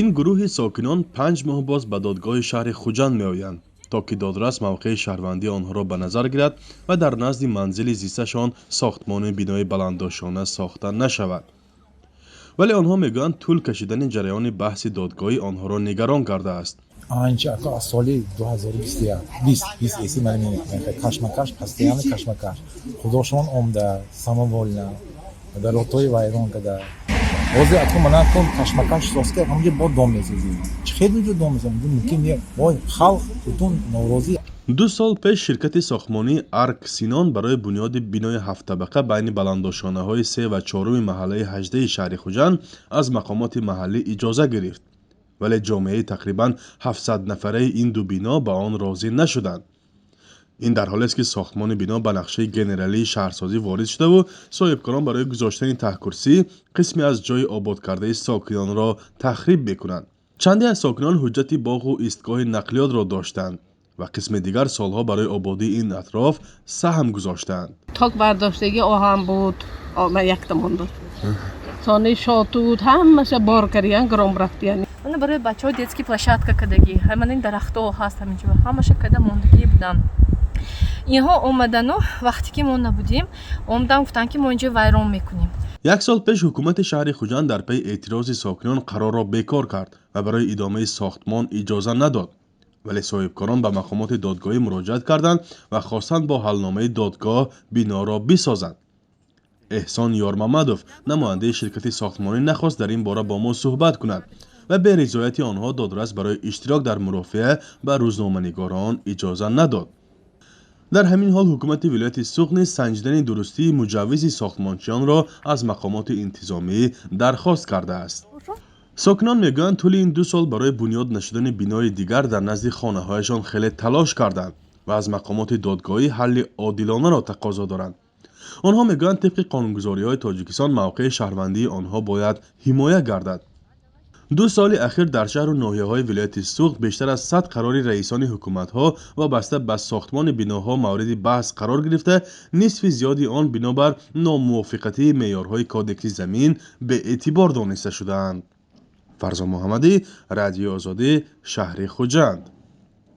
Ин гурӯҳи сокинон 5 моҳ боз ба додгоҳи шаҳри Хуҷанд меоянд, то ки додрас мавқеи шаҳрвандии онҳоро ба назар гирад ва дар назди манзили зисташон сохтмони бинои баландошёна сохта нашавад. Вале онҳо мегӯянд, тӯл кашидани ҷараёни баҳси додгоҳӣ онҳоро нигарон кардааст. Анча аз соли 2021 20 20 эси мана кашмакаш, постоянно кашмакаш. Худошон омда, самовольно даротҳои вайрон када. Ҳозир аку мана кун, кашмакаш соз ки ҳамҷо бо дом месозем. Чӣ хел инҷо дом месозем? Мумкин не, вой, халқ бутун норозӣ. 2 сол пеш ширкати сохтмонии Арк Синон барои бунёди бинои ҳафттабақа байни баландошёнаҳои се ва чоруми маҳаллаи 18-и шаҳри Хуҷанд аз мақомоти маҳаллӣ иҷоза гирифт, вале ҷомеаи тақрибан 700 нафараи ин ду бино ба он розӣ нашуданд. Ин дар ҳолест, ки сохтмони бино ба нақшаи генералии шаҳрсозӣ ворид шудаву соҳибкорон барои гузоштани таҳкурсӣ қисме аз ҷойи ободкардаи сокинонро тахриб мекунанд. Чанде аз сокинон ҳуҷҷати боғу истгоҳи нақлиётро доштанд ва қисми дигар солҳо барои ободии ин атроф саҳм гузоштаанд. Ток бардоштагӣ оҳан буд, якта монда, сони шотут ҳамаша бор кардиян, гиром рафтиян. Мана, барои бачаҳо детский площадка кардагӣ, ҳамана ин дарахтҳо ҳаст, ҳаминҷо ҳамаша када мондагӣ буданд. Инҳо омадану вақте ки мо набудем, омадан, гуфтанд, ки мо инҷо вайрон мекунем. Як сол пеш ҳукумати шаҳри Хуҷанд дар пайи эътирози сокинон қарорро бекор кард ва барои идомаи сохтмон иҷоза надод. Вале соҳибкорон ба мақомоти додгоҳӣ муроҷиат карданд ва хостанд бо ҳалномаи додгоҳ биноро бисозанд. Эҳсон Ёрмамадов, намояндаи ширкати сохтмонӣ, нахост дар ин бора бо мо суҳбат кунад ва бе ризояти онҳо додрас барои иштирок дар мурофиа ба рӯзноманигорон иҷоза надод. Дар ҳамин ҳол ҳукумати вилояти Суғд низ санҷидани дурустии муҷаввизи сохтмончиёнро аз мақомоти интизомӣ дархост кардааст. Сокинон мегӯянд, тӯли ин 2 сол барои бунёд нашудани бинои дигар дар назди хонаҳояшон хеле талош карданд ва аз мақомоти додгоҳӣ ҳалли одилонаро тақозо доранд. Онҳо мегӯянд, тибқи қонунгузориҳои Тоҷикистон мавқеи шаҳрвандии онҳо бояд ҳимоя гардад. 2 соли ахир дар шаҳру ноҳияҳои вилояти Суғд бештар аз 100 қарори раисони ҳукуматҳо вобаста ба сохтмони биноҳо мавриди баҳс қарор гирифта, нисфи зиёди он бинобар номувофиқатии меъёрҳои Кодекси замин беэътибор дониста шудаанд. Фарзон Муҳаммадӣ, Радиои Озодӣ, шаҳри Хуҷанд.